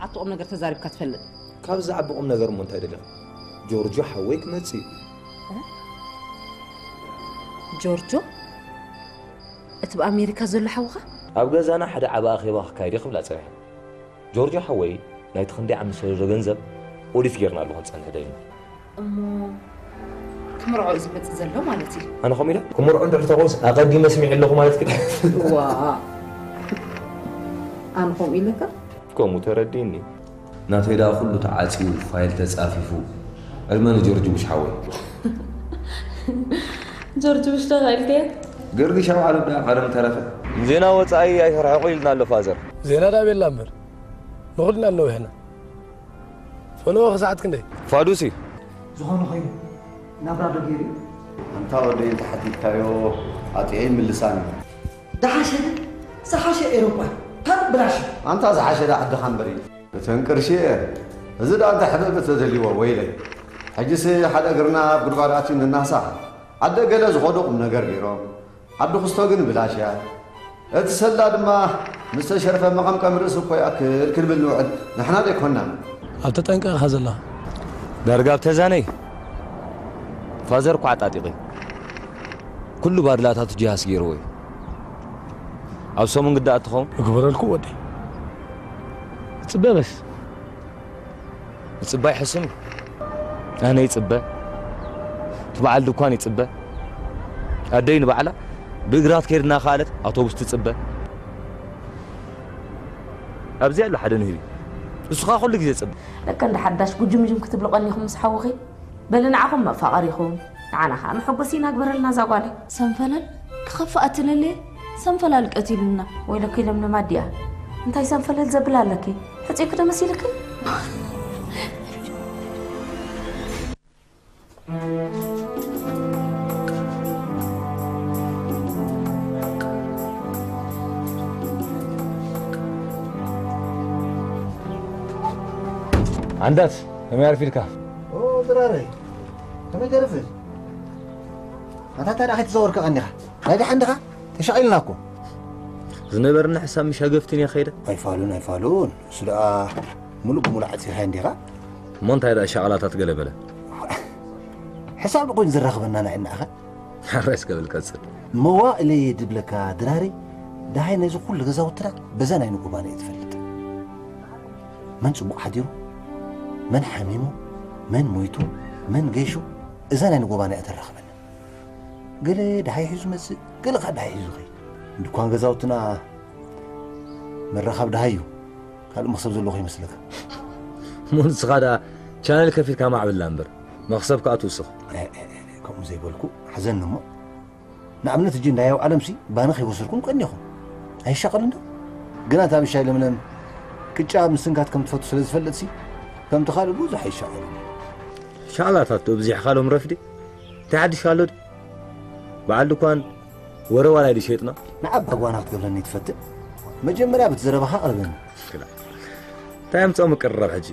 ኣብቲ ቁም ነገር ተዛሪብካ ትፈልጥ? ካብ ዝዓቢ ቁም ነገር እሞ እንታይ ደሊኻ? ጆርጆ ሓወይ ክመጽእ እዩ። ጆርጆ? እቲ ብኣሜሪካ ዘሎ ሓውኻ? ኣብ ገዛና ሓደ ዓቢ ኣኼባ ክካየድ እዩ ክብላ ጸኒሐን። ጆርጆ ሓወይ ናይቲ ክንደይ ዓመት ዝሰደዶ ገንዘብ ኦዲት ጌርናሉ ክንጸንሕ ደሊና። እሞ ክምርዖ እዩ ዝመጽእ ዘሎ ማለት እዩ? ኣነ ከምኡ ኢለ? ክምርዖ እንድሕር ተኾንስ ኣቐዲመ ስሚዐ ኣለኹ ማለት ግን። ዋ፣ ኣነ ከምኡ ኢለካ? ከምኡ ተረዲእኒ። ናተይ ደኣ ኩሉ ተዓጽዩ፣ ፋይል ተጻፊፉ። ዕድመ ንጆርጅ ቡሽ ሓወይ። ጆርጅ ቡሽ ተኻኢልከ? ገርግሽ ኣብ ዓለም ደኣ ቀደም ተረፈ። ዜና ወጻኢ ኣይተርሕቑ ኢልና ኣሎ ፋዘር። ዜና ደኣ ቤላ እምበር ንኹልና ኣለውሕና። ፈነወ ክሳዓት ክንደይ? ፋዱሲ። ዝኾነ ኮይኑ ናብራ ዶ ገይሩ? ኣንታ ወደይ እንተሓቲትካዮ ኣጥዒ ይምልሳን እዩ። ደሓሸ ግን ዝሓሸ ኤሮፓ ካብ ብላሽ። ኣንታ ዝሓሸ ዳ ዓድኻ እምበር እዩ። እተን ቅርሺ እየ። እዚ ደኣ እንታይ ሕበበት ተደልይዎ ወይለይ። ሕጂስ ሓደ እግርና ኣብ ጉድጓድ ኣትዩ ንናሳ። ዓደ ገለ ዝኾዶ ቁም ነገር ገይሮም። ዓዲ ክስቶ ግን ብላሽ እያ። እቲ ሰላ ድማ ምስ ተሸርፈ መቐምቀም ርእሲ እኮ ይኣክል ክንብል ንውዕል ንሕና ዶ ኣይኮናን? ኣብ ተጠንቀቕኻ ዘለኻ። ዳርጋ ኣብ ተዛነይ ፋዘር እኳ ዓጣጢቑ ኩሉ ባድላታቱ ጅሃስ ገይርዎ እዩ። ኣብ ሰሙን ግዳ ኣትኸውን። እግበረልኩ ወደይ። ጽበ በስ። ምጽባይ ሕሱም እዩ። ኣነ ይጽበ፣ እቲ በዓል ድኳን ይጽበ። ኣደይ ንባዕላ ብእግራ ክትከይድ እናኸኣለት ኣውቶቡስ ትጽበ። ኣብዚ ኣሎ ሓደ ንህቢ፣ እሱ ኸኣ ኩሉ ግዜ ይጽበ። ደቂ እንዳ ሓዳሽ ጉጅምጅም ክትብሉ ቀኒኹም ምስ ሓውኺ? በሊ ንዓኹም መፋቐሪኹም፣ ንዓና ኸኣ መሐጎሲና ግበረልና እዛ ጓለይ። ሰንፈለል ክኸፍኣ ትለሊ፣ ሰንፈላል ቀቲሉና። ወይለኪ ለምለም ኣዲኣ፣ እንታይ ሰንፈለል ዘብል ኣለኪ? ሕጽዮኪ ዶ መሲልኪ? ዓንዳት፣ ከመይ ኣርፊድካ? ኦ፣ ድራረይ፣ ከመይ ገርፍድ? ኣታ እንታይ ደኣ ከይተዛወርካ ቀኒኻ? ናይ ደሓን ዲኻ? ተሻቒልና እኮ። ዝነበረና ሕሳብ ምሻ ገፍትን እያ ከይደ። ኣይፋሉን፣ ኣይፋሉን። እሱ ደኣ ሙሉእ ብሙሉእ ዓጺኻዮ እንዲኻ? እሞ እንታይ ደኣ ሻቕላታት ገለ በለ? ሕሳብ ዶ ኮይኑ ዘራኽበና ንዓና ኸ? ሓራይ እስከ በል ቀጽል። መዋእለይ ድብለካ ድራረይ፣ ደሃይ ነዚ ኩሉ ገዛውትና በዛ ናይ ንጎባና እየ ትፈልጥ። መን ጽቡቕ ሓዲሩ፣ መን ሓሚሙ፣ መን ሞይቱ፣ መን ገይሹ፣ እዛ ናይ ንጎባና እያ ተራኽበና። ገለ ደሃይ ሒዙ መጽእ፣ ገለ ኸኣ ደሃይ ሒዙ ኸይድ። ድኳን ገዛውትና መራኻብ ደሃይ እዩ። ካልእ መኽሰብ ዘለዎ ይመስለካ? እሞ ንስኻ ደኣ ቻነል ከፊትካ ማዕብላ እምበር፣ መኽሰብ ከኣ ትውስኽ። እ፣ እ፣ እ፣ ከምኡ ዘይበልኩ፣ ሓዘኒ እሞ። ንኣብነት፣ እጂ እንዳያው ዓለምሲ ባኒ ከይወሰድኩም ቀኒኹም። ኣይሻቐልን ዶ? ግና እታ ብሻይ ለምለም ቅጫ ምስንካት ከም ትፈቱ ስለ ዝፈልጥሲ፣ ከምቲ ካልእ ብዙሕ ኣይሻቐልን። ሻቕላታት ዶ ኣብዚሕካ ሎም ረፍዲ? እንታይ ሓድሽ ኣሎ ድዩ? በዓል ድኳን ወረ ዋላ ድዩ ሸይጥና? ንዓባ ጓና ክትገብረኒ ትፈትን? መጀመርያ በቲ ዘረባኻ ኣቕርበኒ። ክላ። እንታይ ኣምጽኦ ምቅርራብ ሕጂ?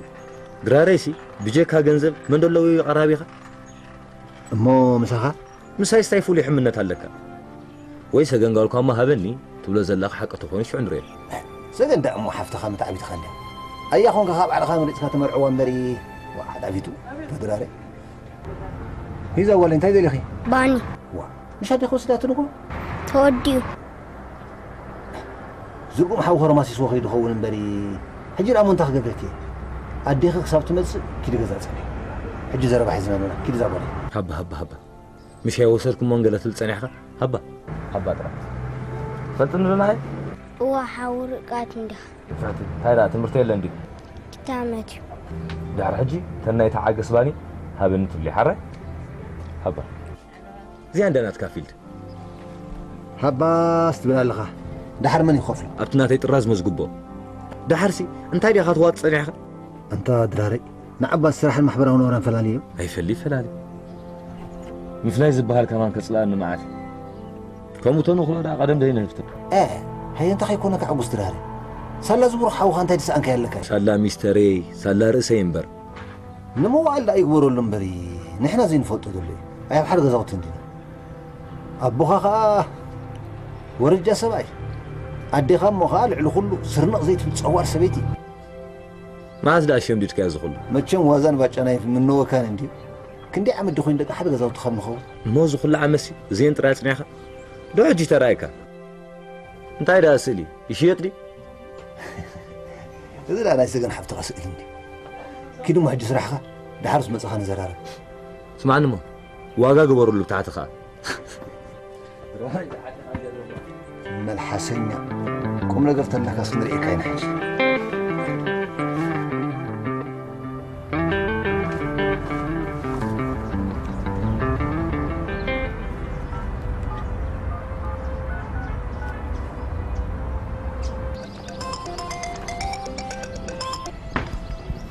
ድራረይሲ ብጀካ ገንዘብ መን ዶ ኣለዎ እዩ ቀራቢኻ? እሞ ምሳኻ? ምሳይስ እንታይ ፍሉይ ሕምነት ኣለካ? ወይ ሰገን ጓልኳ እሞ ሃበኒ ትብሎ ዘለኻ ሓቂ ተኾይኑ ሽዑ ንርእዮ። ሰገን ደኣ እሞ ሓፍትኻ መታዕቢትኻ እንድያ። ኣያ ኾንካ ካብ ባዕልኻ መሪጽካ ተመርዕዋ እምበሪ። ዋዓ ዳዊቱ፣ ተድራረ። ሂዛ ጓለይ፣ እንታይ ደሊኺ? ባኒ። ዋ፣ ምሽ ኣዴኺ ወሲዳትኒ እኮ። ተወዲኡ። ዝርጉም ሓው ኸርማሲስዎ ኸይዱ ኸውን እምበሪ፣ ሕጂ ደኣ እሞ እንታይ ክገብረኪ እየ? ኣዴኺ ክሳብ ትመጽእ ኪዲ ገዛ ጸንሒ። ሕጂ ዘረባ ሒዝና ኣለና። ኪዲ እዛ ጓለይ። ሃባ፣ ሃባ፣ ሃባ። ምሽ ኣይወሰድኩሞን ገለ ትብል ጸኒሕካ? ሃባ፣ ሃባ ጥራሕ። ትፈልጥኒ ዶ ንዓይ? እዋ፣ ሓው ርቃት እንዲኻ። ፍሕቲ፣ እንታይ ደኣ ትምህርቲ የለን ድዩ? ክታመት እዩ። ድሕሪ ሕጂ፣ ተን ናይ ተዓገስ ባኒ ሃበኒ ትብሊ፣ ሓራይ? ሃባ። እዚኣ እንዳ ናትካ ፊልድ። ሃባስ ትብል ኣለኻ። ደሓር መን ይኸፍሎ? ኣብቲ ናተይ ጥራዝ መዝግቦ። ደሓርሲ፣ እንታይ ዲኻ ትዋጥ ጸኒሕካ? ኣንታ ድራረይ፣ ንዓባት ስራሕን ማሕበራዊ ናብራን ፈላልዮ። ኣይፈሊ ፈላሊ። ምፍላይ ዝበሃል ከማን ከጽልኣኒ መዓት። ከምኡ ተንኽሎ ደኣ ቀደም ደይንህፍቶ። እ፣ ሃየ እንታይ ከይኮነ ከዕጉስ ድራረ። ሳላ ዝብሩኽ ሓውኻ እንታይ ድሰኣንካ ያለካ? ሳላ ሚስተረይ፣ ሳላ ርእሰይ እምበር። ንመዋእል ደኣ ይግበረሉ እምበሪ፣ ንሕና ዘይንፈልጦ ዘሎ እዩ። ኣይ ኣብ ሓደ ገዛውቲ እንዲና። ኣቦኻ ኸኣ ወረጃ ሰብኣይ። ኣዴኻ እሞ ኸኣ ልዕሊ ኩሉ ስርንቕ ዘይትብል ጸዋር ሰበይቲ። መዓዝ ደኣ ሸምዲድካዮ ዝኹሉ? መቸም ዋዛን ባጫናይ ምነወካን እንድዩ። ክንደይ ዓመት ዶ ኮይኑ ደቂ ሓደ ገዛውቲ ካብ ንኸውን? እሞ እዚ ኩሉ ዓመትሲ እዚኤን ጥራይ ኣጽኒዕካ? ዶ ሕጂ ተራእይካ? እንታይ ደኣ ስእሊ? ይሽየጥ ድዩ? እዚ ደኣ ናይ ሰገን ሓፍትኻ ስእሊ እንድዩ። ኪድ እሞ ሕጂ ስራሕኻ፣ ደሓር ምስ መጻኻ ንዘራረብ። ስማዕኒ እሞ፣ ዋጋ ግበሩሉ ብታሕቲ ኸኣ። መልሓሰኛ። ቁም ነገር ተለካስ ክንርእየካ ኢና ሕጂ።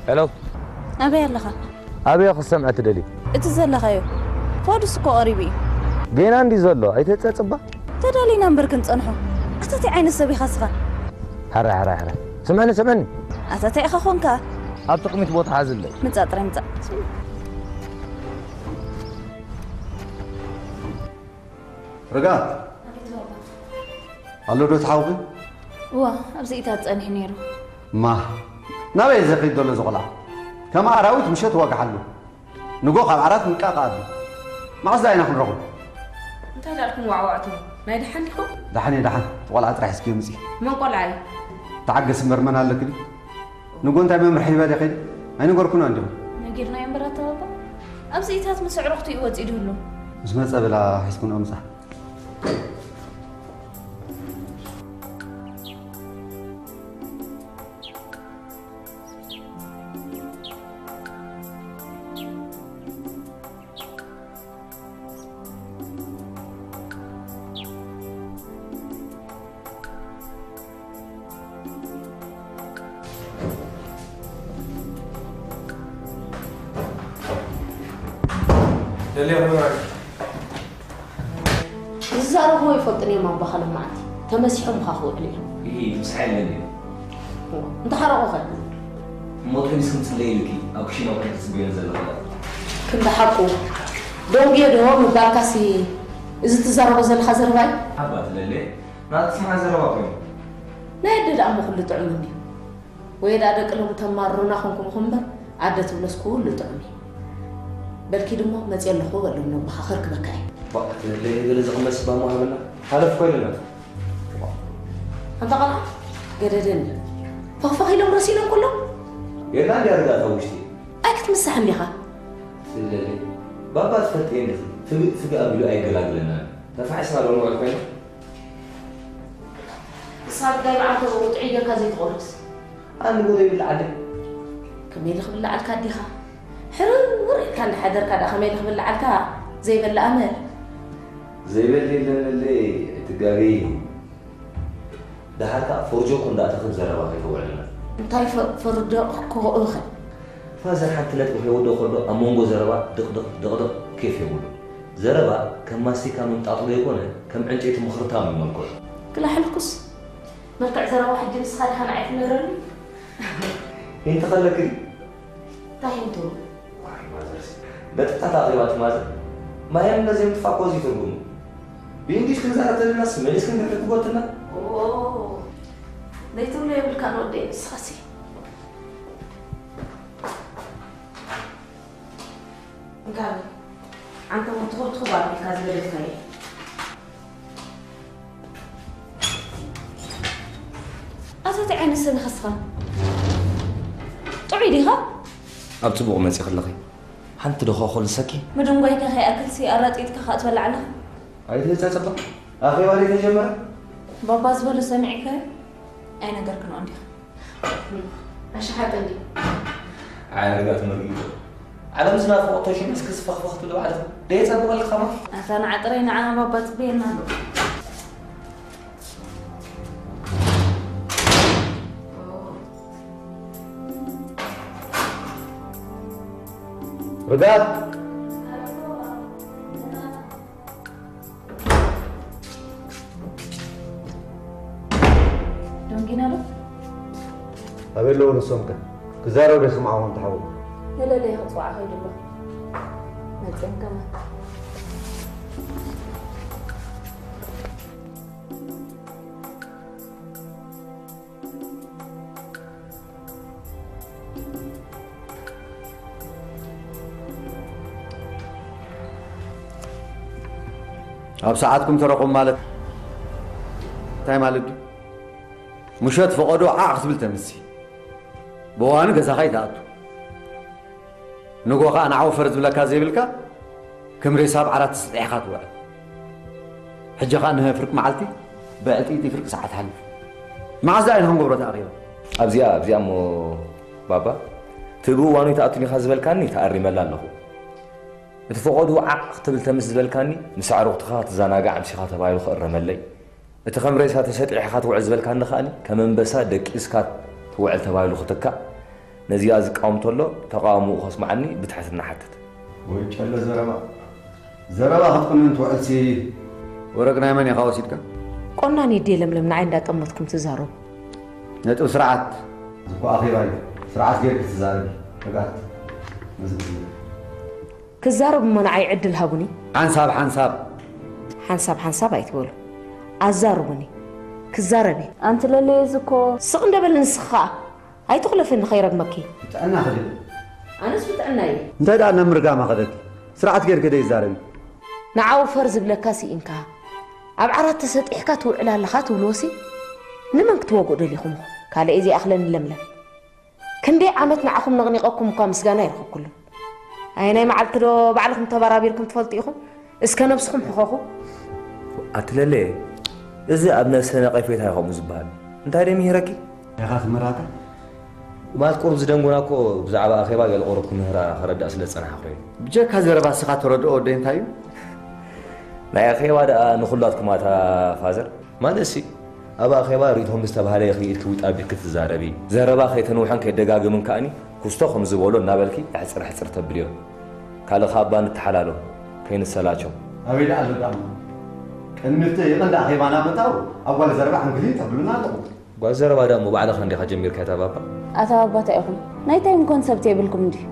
ሄሎ። ኣበይ ኣለኻ? ኣበይ ክሰምዐ ትደሊ? እቲ ዘለኻዮ። ፋዱስ እኮ ቀሪቡ እዩ። ጌና እንዲ ዘሎ፣ ኣይተጸጽባ? ተዳሊና እምበር ክንጸንሖ። ኣታ እንታይ ዓይነት ሰብ ኢኻ እስኻ? ሕራይ፣ ሕራይ፣ ሕራይ። ስምዕኒ፣ ስምዕኒ። ኣታ እንታይ ኢኻ ኾንካ? ኣብ ጥቕሚት ቦታ ሓዝለይ። ምጻእ ጥራይ ምጻእ። ርግኣት። ኣቤት ባባ። ኣሎ ዶ እቲ ሓውኺ? እዋ፣ ኣብዚ ኢታት ጸኒሑ ነይሩ። ማ፣ ናበይ እዩ ዘኺድ ዘሎ እዚ ቆልዓ? ከም ኣራዊት ምሸት ዋግሓሉ። ንጎ ካብ ዓራት ምቃቕ ኣቢ። መዓስ ደኣ ኢና ክንረኽቦ? እንታይ ዳልኩም ዋዕዋዕቱ? ናይ ደሓን ዲኹም? ደሓን እየ፣ ደሓን። እቲ ቆልዓ ጥራሕ እስኪ ምጺ። መን ቆልዓ እዩ? ተዓገስ እምበር መን ኣለኪ ድዩ? ንጎ እንታይ መምርሒ ሂበ ድየ ከይደ? ኣይነገርኩን እንዲኹም። ነጊርናዮ እምበር ኣታ ባባ። ኣብዚ ኢታት ምስ ኣዕሩኽቱ እዩ ወጺኡ ድህሉ። ምስ መጸ ብላ ሒዝኩን ኣምጻ። ደልያ ምራይ። ዝዛረብዎ ይፈልጡን እዮም ኣባኻ ሎማዓንቲ። ተመሲሖም ምኻ ክውዕሉ እዮም። ይሄ ምሳሕ የለን እዩ። እንተሓረቑ ኸ? እሞ ተመሊስኩም ትጽለዩ ኢልኪ ኣብ ክሽነ ኮይንኪ ትጽበየን ዘለኹ። ክንዲ ሓቁ፣ ደንጉየ ዶ ምባልካሲ እዚ ትዛረቦ ዘለኻ ዘረባ እዩ? ኣባ ትለለ፣ ናትስምዓ ዘረባ ኮይኑ። ናይ ኣደ ደኣ እሞ ኩሉ ጥዑም እንድዩ። ወይ ደኣ ደቂ ሎም ተማርሩና ኾንኩም እኹም እምበር፣ ኣደ ትብሎስ ኩሉ ጥዑም እዩ። በልኪ ድሞ መፅየ ኣለኹ በሎም ነቦኻ ከርክበካ እየ። ባ፣ ትለለ፣ ገለ ዝቕመስ ባሞ ሃበና። ሓለፍ ኮይንና። ኣንታ ቐልዓ፣ ገደደኒ። ፈኽፈኽ ኢሎም ረሲኖም ኩሎም። የላ እንዲ ኣርጋታ ውሽጢ። ኣይክትምሳሕ እንዲኻ። ስለለ፣ ባባ ትፈልጥየን ኢኺ። ፍግእ ፍግእ ኣቢሉ ኣይገላግለናን። ተፋሒስና ዶ ንውዕል ኮይና? ክሳብ ጋይ በዓልቲ ጥዑይ ጌርካ ዘይትቖርስ። ኣንጎ ዘይብላ ዓዲ። ከመይ ኢሉ ክብልዓልካ ኣዴኻ? ሕርር ኢልካ እንዳሓደርካ ደኣ ከመይ ኢሉ ክብልዓልካ ዘይበላ ኣመል? ዘይበል የለንለይ፣ ኣይትጋገይ። ደሓር ከኣ ፈርጆ ኮንዳእተኽን ዘረባ ከይተውዕልና። እንታይ ፈ-፣ ፈርጆ ክወቕእኽን? ፋዘር ሓንቲ ነጥቢ ከይወድኦ ከሎ ኣብ መንጎ ዘረባ ድቕድቕ፣ ድቕድቕ ኬፍ የብሉ። ዘረባ ከም ማስቲካ ምምጣጡ ዘይኮነ፣ ከም ዕንጨይቲ ምኽርታም እዩ መልክዑ። ክላሕልኩስ፣ መልክዕ ዘረባ ሕጂ ንስኻ ዲኻ ንዓይ ትነግረኒ? ይንተኸለክ ድዩ? እንታይ ይንቱ? ዋይ ማዘርስ፣ ነጥብታት ኣቕሪባቲ ማዘር። ማርያም ነዚ ምጥፋእ እኮ እዚ ትርጉሙ። ብእንግሊሽ ክንዛረብ ተለናስ መሊስ ክንድሕሪ ትጎትና? ኦ፣ ዘይትብሎ የብልካን ወደይ ንስኻሲ። እንካቢ፣ ዓንተ እውን ትኹብ ትኹብ ኣቢልካ ዝገደፍካዮ። ኣታ እንታይ ዓይነት ሰብ ኢኻ እስኻ? ጥዑይ ዲኻ? ኣብ ጽቡቕ መጺኺ ኣለኺ። ሓንቲ ዶ ኾኾል ንሰኪ? ምድንጓይካ ከይኣክልሲ ኣራጢጥካ ከኣ ትበልዕ ኣለኻ። ኣይትህጸጽ እባ። ኣኼባ ደይ ተጀመረ? ባባ ዝበሎ ሰሚዕካዮ? ኣይነገርክንኦን ዲኻ? ኣሸሓጠ እንድዩ። ኣይ፣ ርግኣት መርጊቶ። ዓለም ዝናፍቖ ተሽሚስክስ ፈኽፈኽ ትብሊ ባዕልኺ። ደየጸብቐልኪ ኸማ? ኣታ ንዓ ጥራይ ንዓ ባባ ጽበየና ኣሎ። ርግኣት። ደንጊና ዶ? ኣበይ ኣለዉ ንሶም ከ? ክዛረቡ ዶ ይሰምዓዎም ተሓውኹ? ገለለ ክጽዋዕ ከይዱ ኣሎ። መጽዮም ከማን። ኣብ ሰዓትኩም ተረኹም ማለት እንታይ ማለት ድዩ? ምሸት ፈቐዶ ዓዕ ክትብል ተምሲ። ብእዋኑ ገዛኻ ይትኣቱ። ንጎ ኸኣ ንዓወፈር ዝብለካ ዘይብልካ፣ ከም ሬሳ ኣብ ዓራት ተሰጢሕኻ ትውዕል። ሕጂ ኸኣ ንፍርቂ መዓልቲ ብዕጥይቲ ፍርቂ ሰዓት ሓሊፉ። መዓዝ ደኣ ኢና ክንገብሮ ተኣኺባ? ኣብዚኣ ኣብዚኣ እሞ ባባ፣ እቲ ብእዋኑ ይትኣቱን ኢኻ ዝበልካኒ ተኣሪመላ ኣለኹ። እቲ ፈቐድኡ ዓቕ ክትብል ተምስ ዝበልካኒ፣ ምስ ኣዕሩኽትኻ ክትዘናጋዕ ኣምሲኻ ተባሂሉ ክእረመለይ። እቲ ከም ሬሳ ተሰጢሕኻ ትውዕል ዝበልካኒ ከኣኒ፣ ከም ኣንበሳ ደቂስካ ትውዕል ተባሂሉ ክትካእ። ነዚኣ ዝቃወም ተሎ፣ ተቓውሞኡ ከስምዓኒ ብትሕትና ሓትት። ወይ ጨለ ዘረባ። ዘረባ ክትቁንን ትውዕልሲ። ወረግ ናይ መን ኢኻ ወሲድካ? ቆናኒ ድየ ለምለም ንዓይ እንዳጠመትኩም ትዛረቡ? ነጥብ ስርዓት። እዚ እኮ ኣኼባ እዩ። ስርዓት ጌርኪ ትዛረቢ። ርግኣት። ነዚ ግዜ። ክዛረብ እሞ ንዓይ ዕድል ሃቡኒ። ሓንሳብ ሓንሳብ። ሓንሳብ ሓንሳብ ኣይትበሉ። ኣዛርቡኒ። ክዛረብ እየ። ኣንቲ ለለየ እዚ እኮ። ስቕ እንደበል ንስኺ ኸኣ። ኣይትኹለፍኒ ከይረግመኪ። ብጥዕና ክድል። ኣነስ ብጥዕና እየ። እንታይ ደኣ ናብ ምርጋማ ከደኪ? ስርዓት ጌርኪ ደይ ዛረቢ። ንዓውፈር ዝብለካ ስኢንካ። ኣብ ዓራት ተሰጢሕካ ትውዕል ኣለኻ ትብልዎሲ? ንመን ክትወግኡ ደሊኹም ኢኹም? ካልእ ዘይኣኽለኒ ለምለም። ክንደይ ዓመት ንዓኹም ነቕኒቐኩም እኳ ምስጋና ኣይረኸብኩሉን። ኣየናይ መዓልቲ ዶ ባዕልኹም ተባራቢርኩም ትፈልጡ ኢኹም? እስከ ነብስኹም ሕኸኹ። ኣትለለ፣ እዚ ኣብ ነብሰ ነቐፌታ እዩ ከምኡ ዝበሃል። እንታይ ደይ ምሂረኪ? ኢኻ ትምህራታ? ማለት ቁሩብ ዝደንጎና እኮ ብዛዕባ ኣኼባ ገለ ቁሩብ ክምህራ ከረዳእ ስለ ዝጸናሕኩ እዩ። ብጀካ ዘረባ እስኻ ተረድኦ ወደይ እንታይ እዩ? ናይ ኣኼባ ደኣ ንኹላትኩም ኣታ ፋዘር? ማለትሲ፣ ኣብ ኣኼባ ሪቶም ዝተባህለ ኢኺ ኢድኪ ዊጥ ኣቢልኪ ትዛረቢ። ዘረባ ከይተንውሐን ከይደጋግምን ከኣኒ፣ ኩስቶ ከም ዝበሎ እናበልኪ ሕጽር ሕጽር ተብልዮ። ካልእ ካብ ኣባ ንተሓላሎ፣ ከይንሰላቸው። ኣበይ ደኣ ኣሎ ደኣ እሞ? ቅድሚ እቲ ቀንዲ ኣኼባና ምእታው፣ ኣብ ጓል ዘረባ ሕንክሊል ተብሉና ኣለኹም። ጓል ዘረባ ደኣ እሞ ባዕልኻ እንዲኻ ጀሚርካያ እታ ባባ። ኣታ ባባ እንታይ ኢኹም? ናይ ታይም ኮንሰፕት የብልኩም እንድዩ?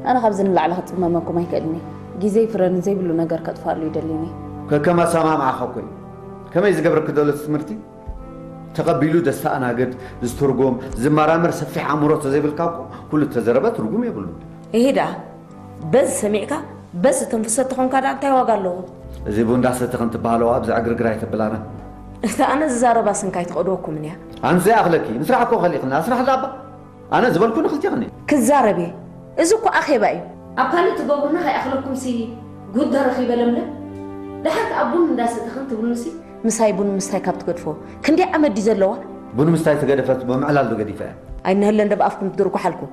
ኣነ ካብዚ ንላዕሊ ክጽመመኩም ኣይክእልን እየ። ግዜይ ፍረን ዘይብሉ ነገር ከጥፍኣሉ ይደልን እየ። ከከም ኣሰማምዓኻ እኮ እዩ። ከመይ ዝገብረኪ ዘሎ እቲ ትምህርቲ? ተቐቢሉ ዘስተኣናግድ፣ ዝትርጎም፣ ዝመራመር ሰፊሕ ኣእምሮ ተዘይብልካ እኮ ኩሉ እተዘረበ ትርጉም የብሉን። እሂ ደኣ፣ በዚ ሰሚዕካ፣ በዚ ተንፍሰ ተኾንካ ደኣ እንታይ ዋጋ ኣለዎ? እዚ ቡን እንዳሰተኽን ትበሃለዋ ኣብዚ ዕግርግር ኣይተብላና። እታ ኣነ ዝዛረባ ስንካ ኣይትቐድወኩምን እያ። ኣንስ ዘይኣኽለኪ፣ ንስራሕ እኮ ከሊእኽና፣ ስራሕ ላባ። ኣነ ዝበልኩ ንኽልቴኽን እየ። ክዛረብ እየ። እዚ እኮ ኣኼባ እዩ። ኣብ ካልእ ትገብሩና ከይኣኽለኩምሲ ጉድ ዶ ረኺበ ለምለም? ደሓር ከኣ ቡን እንዳሰተኽን ትብሉንሲ ምሳይ ቡን ምስታይ ካብ ትገድፎ ክንደይ ዓመት ድዩ ዘለዋ? ቡን ምስታይ ተገደፈት ብምዕላል ዶ ገዲፈ እያ? ኣይነህለ እንደ ብኣፍኩም ትድርጉሓልኩም።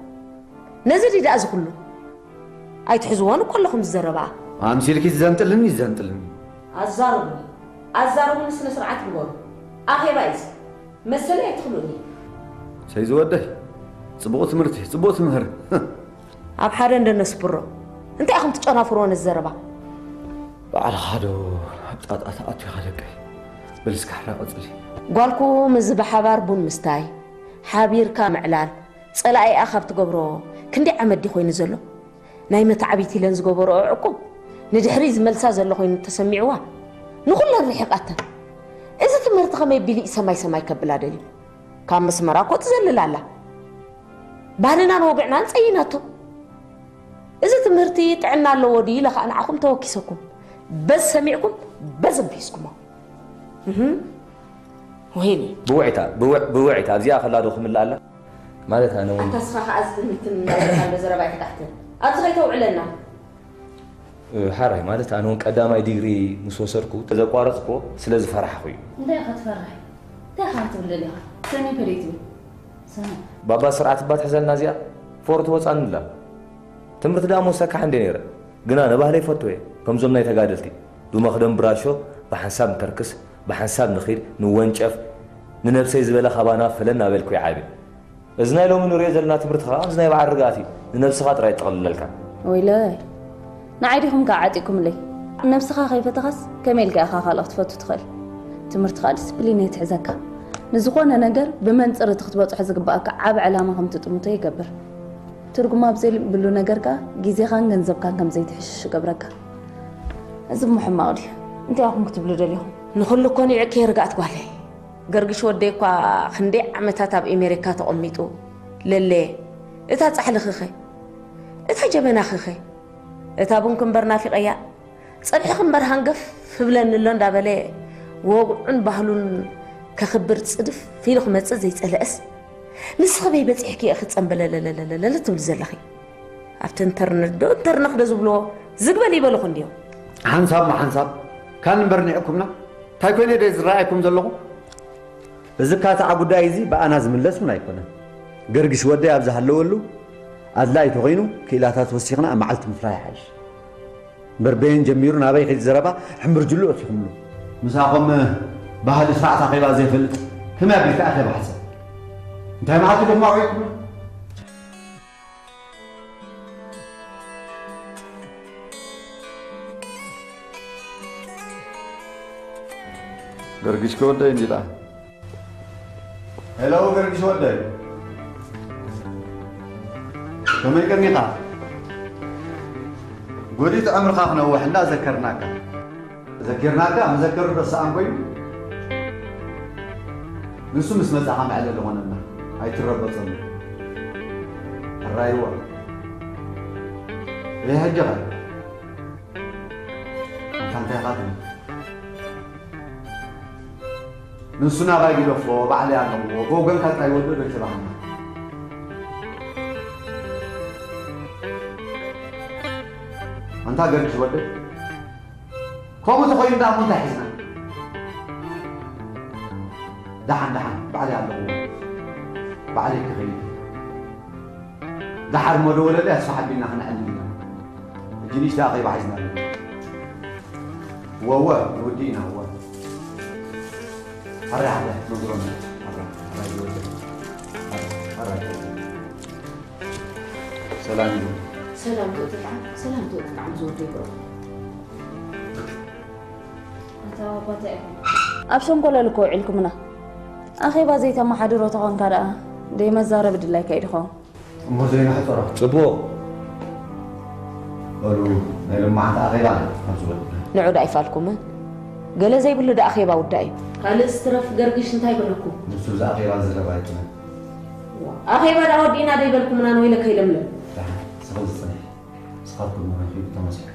ነዚ ድዩ ደኣ እዚ ኩሉ? ኣይትሕዝዎን እኮ ኣለኹም ዝዘረባኣ። ኣምሲልኪ ዝዘንጥልኒ ይዘንጥልኒ። ኣዛርቡኒ። ኣዛርቡኒ ስነ ስርዓት ግበሩ። ኣኼባ እዩ እዚ። መሰለይ ኣይትኽልኡኒ። ሰይ ዝወደይ፣ ጽቡቕ ትምህርቲ፣ ጽቡቕ ትምህር። ኣብ ሓደ እንደ ነስብሮ። እንታይ ኢኹም ትጨናፍርዎ ነዚ ዘረባ? ባዕልኻ ዶ ኣብ ጣጣ ተኣቱ ኢኻ ደቀይ? በል እስከ ሕራ ቀጽሊ። ጓልኩም እዚ ብሓባር ቡን ምስታይ፣ ሓቢርካ ምዕላል፣ ጸላኢኣ ካብ ትገብሮ ክንደይ ዓመት ድዩ ኮይኑ ዘሎ? ናይ መታዕቢት ኢለን ዝገበረኦ ዕቁብ ንድሕሪት ዝመልሳ ዘሎ ኮይኑ ተሰሚዕዋ፣ ንኹለን ርሒቓተን። እዚ ትምህርቲ ከመይ ቢሉ እዩ ሰማይ ሰማይ ከብላ ደልዩ? ካብ መስመራ እኮ ትዘልል ኣላ። ባህልናን ወግዕናን ጸይናቶ። እዚ ትምህርቲ ጥዕና ኣለዎ ድዩ ኢለ ኸኣ ንዓኹም ተወኪሰኩም። በዚ ሰሚዕኩም፣ በዚ ኣቢስኩሞ። እህ። ወይኒ። ብውዕታ፣ ብውዕ-፣ ብውዕታ፣ ኣብዚኣ ከላ ዶ ክምልእ ኣላ? ማለት ኣነ እውን ኣታ እስኻ ኸኣ እዚ ትምህርትን ናይ ዘሎ ዘረባ ኣይትቃሕትን። ኣብዚ ከይተውዕለና። እ፣ ሓራይ፣ ማለት ኣነ እውን ቀዳማይ ዲግሪ ምስ ወሰድኩ ዘቋረጽኩዎ ስለ ዝፈራሕኩ እዩ። እንታይ ኢኻ ትፈርሕ? እንታይ ኢኻ ክትብል ደሊኻ? ሰኒ ፈለይቲ። ሰኒ። ባባ ስርዓት እባ ትሕዘልና እዚኣ ፎር ትወጻኒ ኣላ። ትምህርቲ ደኣ ምወሰካ እንደ ነይረ፣ ግና ንባህለይ ይፈትዎ እየ። ከምዞም ናይ ተጋደልቲ፣ ብመኽደን ብራሾ ብሓንሳብ ንተርክስ፣ ብሓንሳብ ንኺድ፣ ንወንጨፍ፣ ንነብሰይ ዝበለ ካባና ፈለን እናበልኩ ይዓቢ። እዚ ናይ ሎሚ ንሪኦ ዘለና ትምህርቲ ኸዓ፣ ኣብዚ ናይ በዓል ርግኣት እዩ። ንነብስኻ ጥራይ ይጠቕልለልካ። ወይለይ፣ ንዓይ ዲኹም ከዓ ዓጢቕኩምለይ? ነብስኻ ከይፈተኻስ፣ ከመይ ኢልካ ኢኻ ካልእ ክትፈቱ ትኽእል? ትምህርቲ ኸዓ ዲስፕሊን እየ ትሕዘካ። ንዝኾነ ነገር ብመንፅር እቲ ክትበፅሖ ዝግበኣካ ዓቢ ዕላማ ከም ትጥምቶ ይገብር። ትርጉም ኣብ ዘይብሉ ነገር ከኣ ግዜኻን ገንዘብካን ከም ዘይትሕሽሽ ይገብረካ። እዚ እሞ ሕማቕ ድዩ? እንታይ ኢኹም ክትብሉ ደሊኹም? ንኹሉ እኮ ኒዕኪ ርግኣት ጓለይ። ገርግሽ ወደይ እኳ ክንደይ ዓመታት ኣብ ኤሜሪካ ተቐሚጡ ለለየ። እታ ጻሕልኺኸ? እታ ጀበናኺኸ? እታ ቡንኪ እምበር ናፊቐያ። ጸኒሕኺ እምበር ሃንገፍ ህብለኒ ኣሎ እንዳበለ ወግዑን ባህሉን ከኽብር ጽድፍ ኢሉ ክመጽእ ዘይጸለአስ፣ ንስኺ በይ በጺሕኪ ኢኺ ጸምበለለለለለ ትብሊ ዘለኺ። ኣብቲ ኢንተርነት ዶ ኢንተርነኽ ዶ ዝብልዎ ዝግበል ይበልኹ እንድዮም። ሓንሳብ ሞ ሓንሳብ ካን እምበር ኒዕኩምና። እንታይ ኮይነ ደ ዝረኣየኩም ዘለኹ? እዚ ካትዓ ጉዳይ እዚ ብኣና ዝምለስ እውን ኣይኮነን። ገርግሽ ወደይ ኣብ ዝሃለወሉ ኣድላዪ ተኾይኑ ክኢላታት ወሲኽና ኣብ መዓልቲ ምፍላይ ይሓይሽ። እምበር በየን ጀሚሩ ናበይ ከይድ ዘረባ ሕምብርጅሉ ኣእቲኹምሉ። ምሳኹም ባህሊ ስርዓት ኣኼባ ዘይፈልጥ ከመይ ኣቢልካ ኣኼባ ሓሰብ? እንታይ መዓልቲ ድማ ውዒልኩም? ገርግሽ ከወደይ እንዲላ። ሄሎ ገርግሽ ወደይ፣ ከመይ ቀኒኻ? ጎዲት ዕምርኻ ክነውሕ እንዳ ዘከርናካ። ዘኪርናካ መዘከሩ ረሳኣን ኮይኑ፣ ንሱ ምስ መጻኻ መዕለሊ ኾነና። ኣይትረበጸሉ። ሕራይዋ። ይሄ ሕጂ ኸ? ኣንታ እንታይ ኢኻ ትብል? ንሱ ናባይ ግደፎ፣ ባዕለይ ኣለዎ። ብወገንካ ጥራይ ወዶ ዶ ይተባህልና? ኣንታ ገርግሽ ወደይ፣ ከምኡ ተኾይኑ ደኣ እሞ እንታይ ሒዝና? ደሓን፣ ደሓን፣ ባዕለይ ኣለኹ። ባዕለይ ክኸይድ። ደሓር እሞ ደወለለይ፣ ኣስፋሕ ኣቢልና ክንዕልል ኢና። ሕጂ ንእሽተይ ኣኼባ ሒዝና ኣለና። ወወ፣ ንውዲ ኢና፣ ወ። ኣራይ፣ ኣራይ፣ ነግሮም። ኣራይ፣ ኣራይ፣ ዝወደድ። ኣራይ፣ ኣራይ። ሰላም እዩ። ሰላም ትእቲ ጣዕም፣ ሰላም ትእቲ ጣዕም ዝወደይ ብሩኽ። ኣታ ኣባታ ኢኹም። ኣብ ሸንኮለል እኮ ውዒልኩምና። ኣኼባ ዘይተመሓድሮ ተኾንካ ደኣ ደይ መዛረቢ ድላይካ እዩ ድኸውን? እሞ ዘይንሕጽሮ። ጽቡቕ። በሉ፣ ናይ ሎማዓንቲ ኣኼባ ኣብ ዝወድና። ንዑ ደኣ ኣይፋልኩምን። ገለ ዘይብሉ ደኣ ኣኼባ ውዳእ እዩ። ካልእ ስትረፍ ገርግሽ እንታይ በለኩም? ንሱ እዚ ኣኼባ ዝረባ ኣይኮነን። ኣኼባ ደኣ ወዲእና ደይበልኩምና ንወይለካ ይለምለም። ደሓን፣ ስኺ ዝጽንሕ። ስኻትኩም መራኺቡ ተመስገን።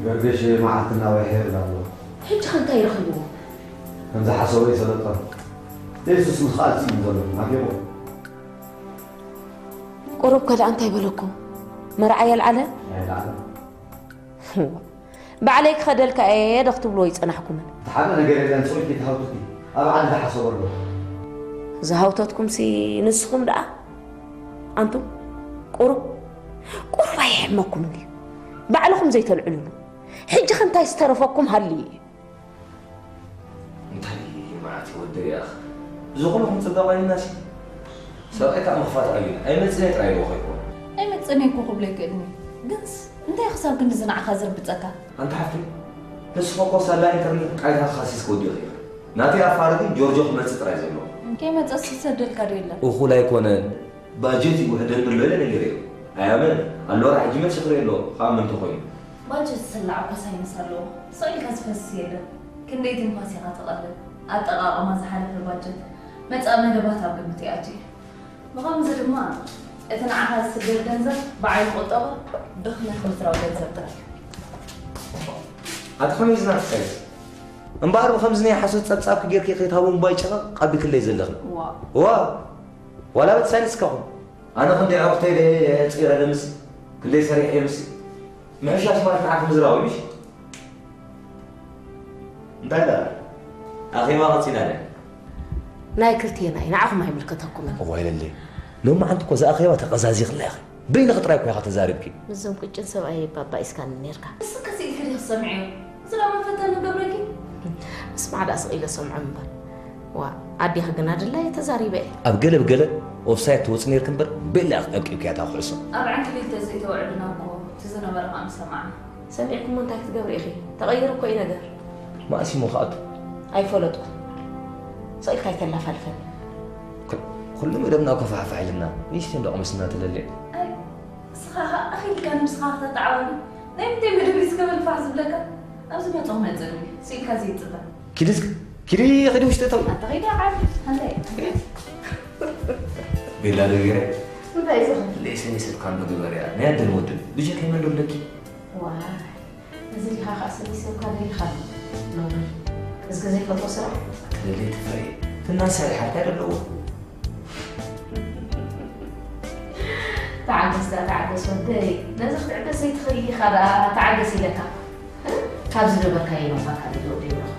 ገርገሽ መዓልቲ እናወሐ ይብል ኣሎ። ሕጂ ኸ እንታይ ረኺብዎ? ከም ዝሓሰቦ ይሰለጦ። የሱስ ምስ ኸኣ ዝጽምን ዘሎ ናፊቑ። ቁሩብ ከ ደኣ እንታይ በለኩም? መርዓ የልዓለ? ኣይልዓለ። ባዕለይ ክኸደልካ እየ ዶ ክትብልዎ ይጸናሕኩምን? እቲ ሓደ ነገር የለን፣ ስቕ ኢልኪ ትሃውትቲ። ኣብ ዓዲ ዝሓሰቦ ኣሎ። ዝሃውተትኩምሲ ንስኹም ደኣ ኣንቱም ቁሩብ፣ ቁሩብ ኣየሕመኩም እንድዩ? ባዕልኹም ዘይተልዕልሉ። ሕጂ ኸ እንታይ ዝተረፈኩም ሃልዩ እዩ? እንታይ መዓት ወደይ ኣኽ። እዚ ኹሉ ክንጽበ ቐኒናሲ። ሰብኣይ ከኣ ምኽፋት ኣቢሉ። ኣይመጽእን እየ ጥራይ ኢልዎ ከይኮነ። ኣይመጽእን እየ እኮ ክብሎ ኣይክእልን እዩ። ግንስ እንታይ ክሳብ ክንድዚ ንዓኻ ዘርብጸካ? ኣንቲ ሓፍተይ፣ ንስኺ እኮ ሳላ ኢንተርነት ቃይታ ከሲስኪ ወዲኺ ኢኺ። ናተይ ኣፋርዲ ጆርጆ ክመጽእ ጥራይ ዘሎ። ከይመጸስ ዝሰደልካ ዶ የለን? እኹል ኣይኮነን። ባጀት ይውሕደኒ ኣሎ ኢለ ነጊረዮ። ኣያምን ኣሎ፣ ራ ሕጂ መን ሽኽሪ ኣሎ፣ ክኣምን እንተኾይኑ። ባጀት ዝስላዕ እኮ ሳይንስ ኣለዎ። ስቕ ኢልካ ዝፈስስ የለን። ክንደይ ትንፋስ ኢኻ ተቐብል? ኣጠቓቕማ ዝሓለፈ ባጀት፣ መጻኢ መደባት ኣብ ግምት ይኣቱ እዩ። ብኸምዚ ድማ፣ እቲ ንዓኻ ዝስደድ ገንዘብ ብዓቢ ቁጠባ፣ ድኽነት ምትራው ገንዘብ ጥራይ እዩ። ኣቲ ከመይ ዝናትካዩ? እምበኣር ብኸምዚ ናይ ሓሶት ጸብጻብኪ ጌርኪ ከይትሃቦ እምባይ ጨቐቕ ኣቢክለይ ዘለኺ። ዋ። ዋ። ዋላ በቲ ሳይንስ እስካኹም። ኣነ ክንደይ ኣዕሩኽተይ ደየ ጸይረ ደምሲ፣ ክንደይ ሰሪሐ የምሲ። ምሕሻሽ ማለት ንዓኹም ዝራዊ ምሽ? እንታይ ደኣ? ኣኼባ ቀጺላ ድያ? ናይ ክልቴና እዩ፣ ንዓኹም ኣይምልከተኩምን። እዋይ ለለይ። ሎማዓንቲ እኮ እዛ ኣኼባ ተቐዛዚኽላ ኢኺ። በይንኺ ጥራይ እኮ ኢኻ ተዛሪብኪ። ምስዞም ቅጭን ሰብኣየይ ባባ ኢስካኒ ኔርካ። ንስኺ ስኢልኪ ዲኺ ትሰምዕዮ? እዚ ደኣ መፈተኒ ክገብረኪ? ምስማዕ ደኣ ስቕ ኢለ ሰምዖም እምበር። ዋ፣ ኣዴኺ ግና ድላየ ተዛሪበ እየ። ኣብ ገለ ብገለ ኦፍሳይድ ትወጺ ኔርኪ እምበር፣ ቤላ ኢኺ ቀብቂብክያ እታ ኩዕሶ። ኣብ ዕንክሊል ተዘይተውዕሉና እኮ እቲ ዝነበረ ከኣ ምሰማዕና። ሰሚዕኩሞ እንታይ ክትገብሪ ኢኺ? ተቐይሩ እኮ እዩ ነገር። መኣስ እሞ ክኣቱ? ኣይፈለጥኩን። ስቕ ኢልካ ኣይተላፋልፈኒ። ኩ-፣ ኩሉ መደብና እኮ ፋሕፋሕ ኢልና፣ ንእሽተይ እንዳ ቁምስና ትለልዕ። ኣይ፣ ንስኻ ኸኣ ኣኺልካ ንስኻ ከተተዓባቢ፣ ናይ ምንታይ መደብ እዩ ዝገበል ፋሕ ዝብለካ? ኣብዚ መጾ ክመጽእ እዩ፣ ስኢልካ ዘይጽበ። ኪድ እስከ፣ ኪዲ ኪዲ ውሽጢ እቶም ኣንተ ኸይዲ ዓብ ኣንተ ቤላ ዶ ገይረ እንታይ ዝኸ ለይሰኒ ሰብ ካብ ምግበር እያ ናይ ኣደን ወድን ብጀካ ይመን ዶ ኣለኪ ዋ እዚ ዲኻ ከዓ ሰኒ ሰብ ካብ ኢልካ ሎሚ እዚ ዘይፈልጦ ስራሕ ትደለይ ትፈሪ ትናን ሰሪሓ እንታይ ኣለዎ ተዓገስ ደኣ ተዓገስ ወደይ ነዚ ክትዕገስ ዘይትኽእል ኢኻ ደኣ ተዓገስ ኢለካ ካብ ዝገበርካዮ ይመልኻካ ዶ ይብለኹ